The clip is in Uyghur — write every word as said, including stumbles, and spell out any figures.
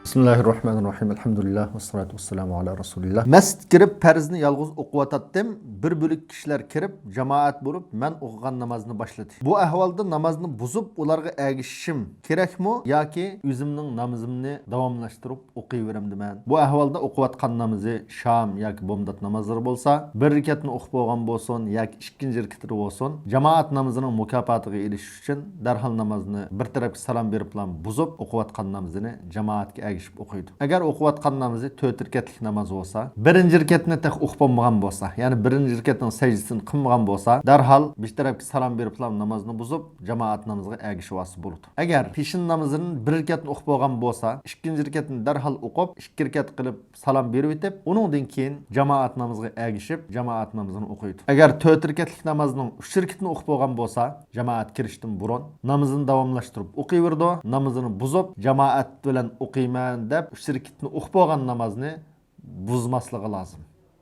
بىسمىللاھىررەھمانىررەھىم. ئەلھەمدۇلىللاھ، ۋەسسالاتۇ ۋەسسالامۇ ئالا رەسۇلىللاھ. مەسچىتكە كىرىپ پەرزنى يالغۇز ئوقۇۋاتاتتىم. بىر بۆلەك كىشىلەر كىرىپ جامائەت بولۇپ مەن ئوقۇغان نامازنى باشلىدى. بۇ ئەھۋالدا نامازنى بۇزۇپ ئۇلارغا ئەگىشىشىم كېرەكمۇ ياكى ئۆزۈمنىڭ نامىزىمنى داۋاملاشتۇرۇپ ئوقۇيۋېرەمدىمەن؟ بۇ ئەھۋالدا ئوقۇۋاتقان نامىزى شام ياكى بومدات نامازلىرى بولسا، بىر رەكەتنى ئوقۇپ بولغان بولسۇن ياكى ئىككىنچى رەكىتىدە بولسۇن، جامائەت نامىزىنىڭ مۇكاپاتىغا ئېرىشىش ئۈچۈن دەرھال نامازنى بىر تەرەپكە سالام بېرىپلا بۇزۇپ، ئوقۇۋاتقان نامىزىنى جامائەتكە ئەگىشىپ ئوقۇيدۇ. ئەگەر ئوقۇۋاتقان نامىزى تۆت رەكەتلىك ناماز بولسا، بىرىنچى رەكەتنى تېخى ئوقۇپ بولمىغان بولسا، يەنى بىرىنچى رەكەتنىڭ سەجدىسىنى قىلمىغان بولسا، دەرھال بىر تەرەپكە سالام بېرىپلا نامازنى بۇزۇپ، جامائەت نامىزىغا ئەگىشىۋالسا بولىدۇ. ئەگەر پېشىن نامىزىنى بىر رەكەتنى ئوقۇپ بولغان بولسا، ئىككىنچى رەكەتنى دەرھال ئوقۇپ، ئىككى رەكەت قىلىپ سالام بېرىۋېتىپ، ئۇنىڭدىن كېيىن جامائەت نامىزىغا ئەگىشىپ، جامائەت نامىزىنى ئوقۇيدۇ. ئەگەر تۆت رەكەتلىك نامازنىڭ ئۈچ رەكىتىنى ئوقۇپ بولغان بولسا، جامائەت كىرىشتىن بۇرۇن نامىزىنى داۋاملاشتۇرۇپ ئوقۇيۋېرىدۇ. نامىزىنى بۇزۇپ، جامائەت بىلەن ئوقۇيمەن دەپ ئۈچ رەكىتنى ئوقۇپ بولغان نامازنى بۇزماسلىقى لازىم.